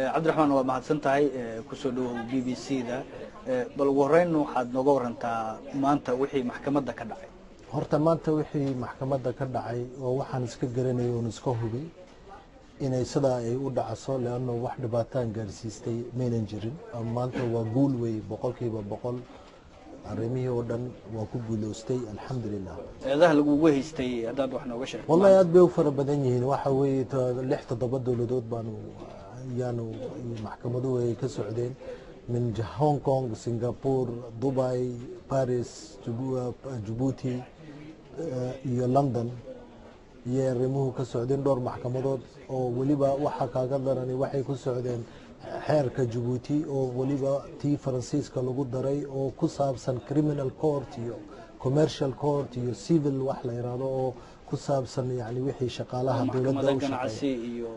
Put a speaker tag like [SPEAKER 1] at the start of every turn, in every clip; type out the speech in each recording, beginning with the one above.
[SPEAKER 1] Cabdiraxmaan, waa mahadsan tahay. Kusoo dhawow BBC da. Bal ugu horeyn waxaad nooga warantaa maanta wixii maxkamadda ka dhacay.
[SPEAKER 2] Horta maanta wixii maxkamadda ka dhacay oo waxaan iska garanay oon iska hubay inay sidaa ay u dhacso, leanno wax dhibaataan gaarsiistay maynan jirin. Maanta waa guul wey, 100%. Arrimihii oo dhan waa ku guuloostay, alxamdulilah.
[SPEAKER 1] Eedaha lagugu haystay haddaad wax nooga sheegto.
[SPEAKER 2] Wallahi aad bay u fara badan yihiin. Waxa weeye lix toddoba dowladood baanu yaanu maxkamaduhu ay ka socdeen, min Hong Kong, Singapore, Dubai, Paris, Djibouti iyo London iyo arrimuhu ka socdeen, dhowr maxkamadood oo weliba waxaa kaaga darani waxay ku socdeen xeerka Jabuuti oo weliba tii Faransiiska lagu daray oo ku saabsan criminal court iyo commercial court iyo civil wax la yiraahdo oo ku saabsan yani wixii shaqaalaha dowladda
[SPEAKER 1] u shaqeeya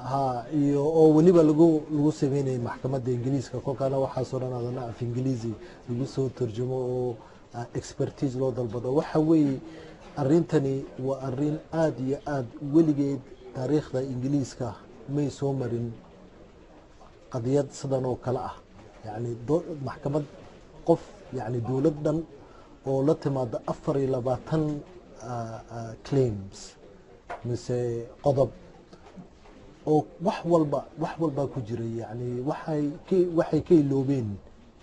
[SPEAKER 2] ha iyo oo weliba lagu sameynayay maxkamadda Ingiliiska. Kolkaana waxaasoo dhan adana af Ingiliisi lagu soo turjumo oo expertise loo dalbado. Waxa weeye arrintani waa arrin aada iyo aada weligeed taariikhda Ingiliiska may soo marin qadiyad sidan oo kale ah, yani maxkamad qof, yani dowlad dhan oo la timaada 24 claims mise qodob oo wax walba ku jiray. Yani waxay ka iloobeen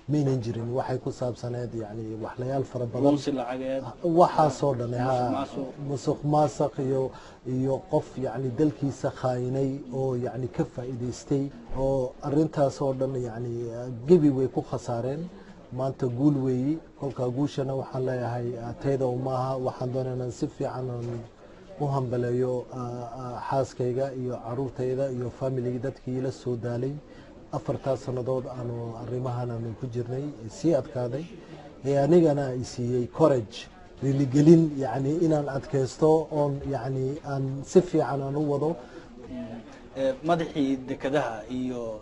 [SPEAKER 2] maynan jirin. Waxay ku saabsaneed yani waxlayaal fara badan, waxaasoo dhan ha musuq maasuq iyo qof yani dalkiisa khaayinay oo yani ka faa'iidaystay oo arrintaas oo dhan yani gebi way ku khasaareen. Maanta guul weeyi. Kolkaa guushana waxaan leeyahay tayda maaha. Waxaan doonaa inaan si fiican u hambaleeyo xaaskayga iyo caruurtayda iyo familigii, dadkii la soo daalay afartaas sannadood aanu arrimahan aanu ku jirnay, sii adkaaday ee anigana i siiyey courage, riiligelin, yacni inaan adkaysto oon yacni aan si fiican aan u wado.
[SPEAKER 1] Madaxii dekedaha iyo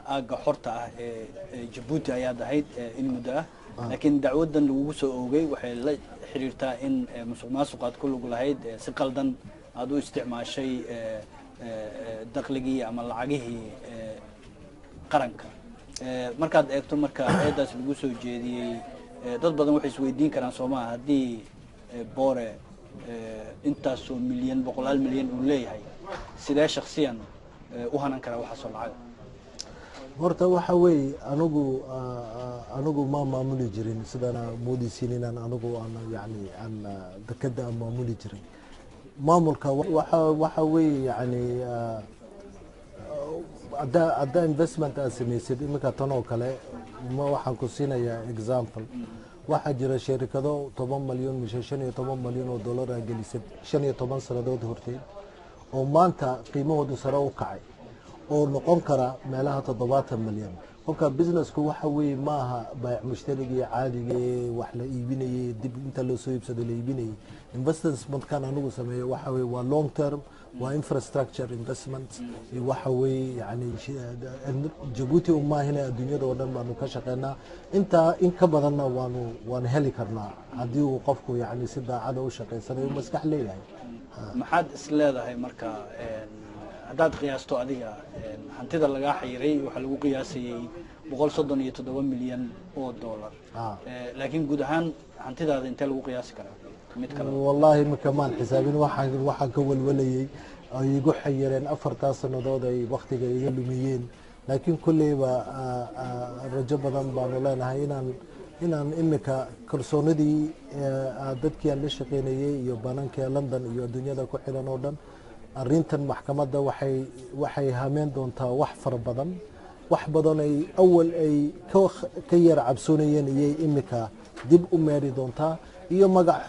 [SPEAKER 1] aagga xorta ah ee Jabuuti ayaad ahayd in muddo ah, laakiin dacwaddan lagugu soo oogay waxay la xiriirtaa in musuq maasuq aad ku lug lahayd, si qaldan aada u isticmaashay dakligii ama lacagihii qaranka. Markaad eegto marka eedaas lagu soo jeediyey, dad badan waxay isweydiin karaan, soo maha, haddii Boore intaasoo milyan, boqolaal milyan uu leeyahay, sidee shaksiyan u hanan karaa waxaasoo lacaga?
[SPEAKER 2] Horta waxa weeye anigu ma maamuli jirin sidana moodeysiin inaan anigu aan yani aan dekeda aan maamuli jirin. Maamulka waxa weeye yani haddaa investment aad samaysid iminka tan oo kale, ma waxaan ku siinayaa example. Waxaa jira shirkado 10 malyan mise 15 malyan oo dollar aa gelisad 15 sannadood horteed oo maanta qiimahoodu sare u kacay oo noqon kara meelaha 70 malyan. Kolka businessku waxa weeye maaha baayac mushtarigii caadiga ee wax la iibinayey, dib inta loo soo iibsado la iibinayey. Investmentkan anigu sameeyo waxa weye waa long term, waa infrastructure investment. Waxa weeye yani Jabuuti umaahina, adduunyada oo dhan baanu ka shaqeynaa. Intaa in ka badanna waanu heli karnaa haddii uu qofku yani si daacada u shaqeysanayo, maskax leeyahay.
[SPEAKER 1] Maxaad is leedahay marka haddaad qiyaasto adiga hantida lagaa xayiray? Waxaa lagu qiyaasayey 137 milyan oo dollar, laakiin guud ahaan hantidaada intee lagu qiyaasi karaa mid kale?
[SPEAKER 2] Wallahi imika maan xisaabin. Waxaan ka walwalayey ay igu xayireen afartaas sannadood ay waktiga iga lumiyeen, laakiin kolleyba rajo badan baanu leenahay inaan imika kalsoonidii dadkii aan la shaqeynayey iyo bananka London iyo adduunyada ku xiran oo dhan. Arrintan maxkamadda waxay hameyn doontaa wax fara badan, wax badan ay awal ay ka yar cabsoonayeen iyay imika dib u meeri doontaa iyo magac.